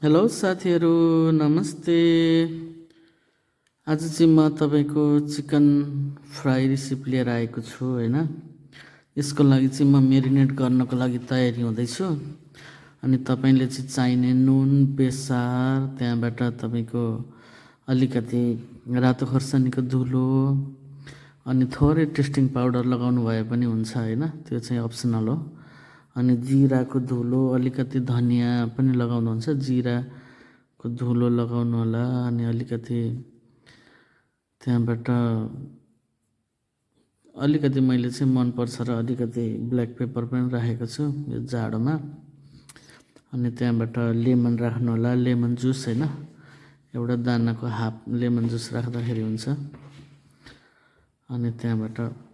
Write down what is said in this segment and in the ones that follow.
Hello साथीहरू, नमस्ते। आज चाहिँ म तपाईँको चिकन फ्राई रेसिपी लिएर आएको छु होइन। यसको लागि चाहिँ म मेरिनेट गर्नको लागि तयारी हुँदैछु। अनि तपाईँले चाहिँ चाहिने नुन, बेसार, त्यहाँबाट तपाईँको अलिकति रातो खोर्सानीको धुलो, अनि थोरै टेस्टिङ पाउडर लगाउनु भए पनि हुन्छ होइन, त्यो चाहिँ अप्सनल हो। अनि जिराको धुलो, अलिकति धनियाँ पनि लगाउनुहुन्छ, जिराको धुलो लगाउनु होला। अनि अलिकति त्यहाँबाट अलिकति मैले चाहिँ मनपर्छ र अलिकति ब्ल्याक पेपर पनि राखेको छु यो जाडोमा। अनि त्यहाँबाट लेमन राख्नु होला, लेमन जुस होइन, एउटा दानाको हाफ लेमन जुस राख्दाखेरि हुन्छ। अनि त्यहाँबाट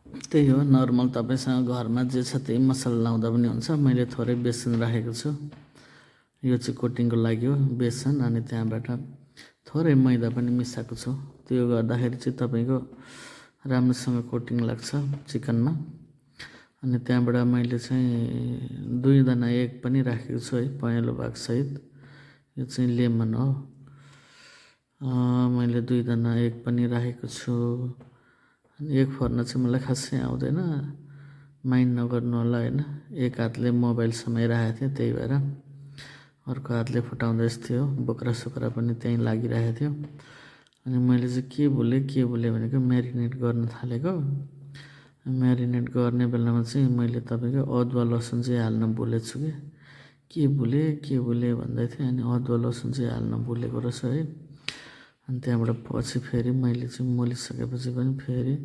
त्यही हो, नर्मल तपाईँसँग घरमा जे छ त्यही मसला लाउँदा पनि हुन्छ। मैले थोरै बेसन राखेको छु, यो चाहिँ कोटिङको लागि हो बेसन। अनि त्यहाँबाट थोरै मैदा पनि मिसाएको छु, त्यो गर्दाखेरि चाहिँ तपाईँको राम्रोसँग कोटिङ लाग्छ चिकनमा। अनि त्यहाँबाट मैले चाहिँ 2 दाना एग पनि राखेको छु है, पहेँलो भागसहित। यो चाहिँ लेमन हो। मैले 2 दाना एग पनि राखेको छु। अनि एग फोर्न चाहिँ मलाई खासै आउँदैन, माइन्ड नगर्नु होला होइन। एक हातले मोबाइल समाइरहेको थिएँ, त्यही भएर अर्को हातले फुटाउँदैछ थियो, बोक्रा सोक्रा पनि त्यहीँ लागिरहेको थियो। अनि मैले चाहिँ के भुलेँ भनेको म्यारिनेट गर्न थालेको। म्यारिनेट गर्ने बेलामा चाहिँ मैले तपाईँको अदुवा लसुन चाहिँ हाल्न भुलेछु के भुलेँ भन्दै थिएँ। अनि अदुवा लसुन चाहिँ हाल्न भुलेको रहेछ है। अनि त्यहाँबाट पछि फेरि मैले चाहिँ मोलिसकेपछि पनि फेरि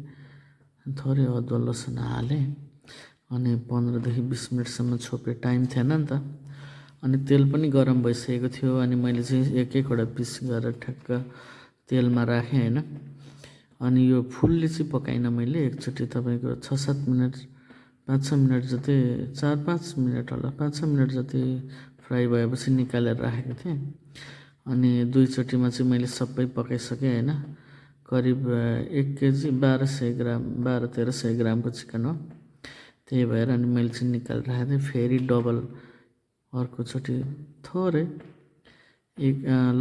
थोरै अदुवा लसुन हालेँ। अनि 15 देखि 20 मिनटसम्म छोपेँ, टाइम थिएन नि त। अनि तेल पनि गरम भइसकेको थियो। अनि मैले चाहिँ एक एकवटा पिस गरेर ठ्याक्क तेलमा राखेँ होइन। अनि यो फुल्ली चाहिँ पकाइनँ मैले, एकचोटि तपाईँको 6-7 मिनट 5-6 मिनट जति, 4-5 मिनट होला, 5-6 मिनट जति फ्राई भएपछि निकालेर राखेको थिएँ। अनि 2 चोटिमा चाहिँ मैले सबै पकाइसकेँ होइन। करिब 1 केजी 1200 ग्राम 1200-1300 ग्रामको चिकन हो, त्यही भएर। अनि मैले चाहिँ निकालेर राखेको थिएँ। फेरि डबल अर्कोचोटि थोरै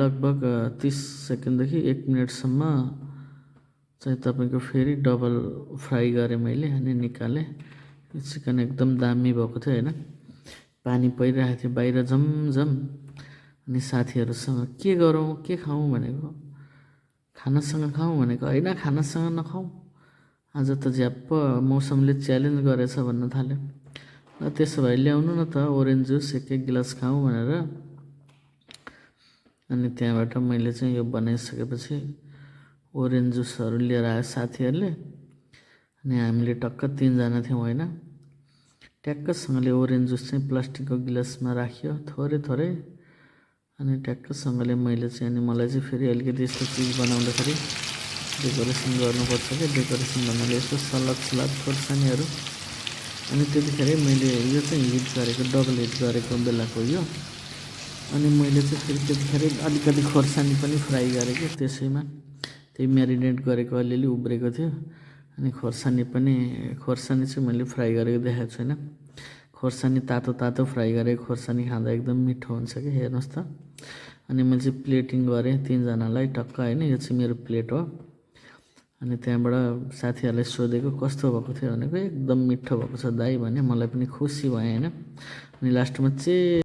लगभग 30 सेकेन्डदेखि 1 मिनटसम्म चाहिँ तपाईँको फेरि डबल फ्राई गरेँ मैले। अनि निकालेँ। चिकन एकदम दामी भएको थियो होइन, पानी परिरहेको थियो बाहिर झमझम। अनि साथीहरूसँग के गरौँ के खाउँ भनेको, खानासँग खाउँ भनेको होइन, खानासँग नखाउँ, आज त झ्याप्प मौसमले च्यालेन्ज गरेछ भन्न थाल्यो। र त्यसो भए ल्याउनु न त ओरेन्ज जुस, एक गिलास खाउँ भनेर। अनि त्यहाँबाट मैले चाहिँ यो बनाइसकेपछि ओरेन्ज जुसहरू लिएर आयो साथीहरूले। अनि हामीले टक्क 3 जना थियौँ होइन। ट्याक्कसँगले ओरेन्ज जुस चाहिँ प्लास्टिकको गिलासमा राखियो थोरै। अनि ट्याक्कसँगले मैले चाहिँ, अनि मलाई चाहिँ फेरि अलिकति यस्तो चिज बनाउँदाखेरि डेकोरेसन गर्नुपर्छ क्या। डेकोरेसन भन्नाले यस्तो सलाद खोर्सानीहरू। अनि त्यतिखेरै मैले यो चाहिँ हिट गरेको, डबल हिट गरेको बेलाको यो। अनि मैले चाहिँ फेरि त्यतिखेरै अलिकति खोर्सानी पनि फ्राई गरेँ कि त्यसैमा, त्यही म्यारिनेट गरेको अलिअलि उब्रेको थियो। अनि खोर्सानी चाहिँ मैले फ्राई गरेको देखाएको छैन। खोर्सानी तातो फ्राई गरेको खोर्सानी खाँदा एकदम मिठो हुन्छ कि, हेर्नुहोस् त। अनि मैले चाहिँ प्लेटिङ गरेँ 3 जनालाई टक्क होइन। यो चाहिँ मेरो प्लेट हो। अनि त्यहाँबाट साथीहरूलाई सोधेको कस्तो भएको थियो भनेको, एकदम मिठो भएको छ दाइ भने। मलाई पनि खुसी भएँ होइन। अनि लास्टमा चाहिँ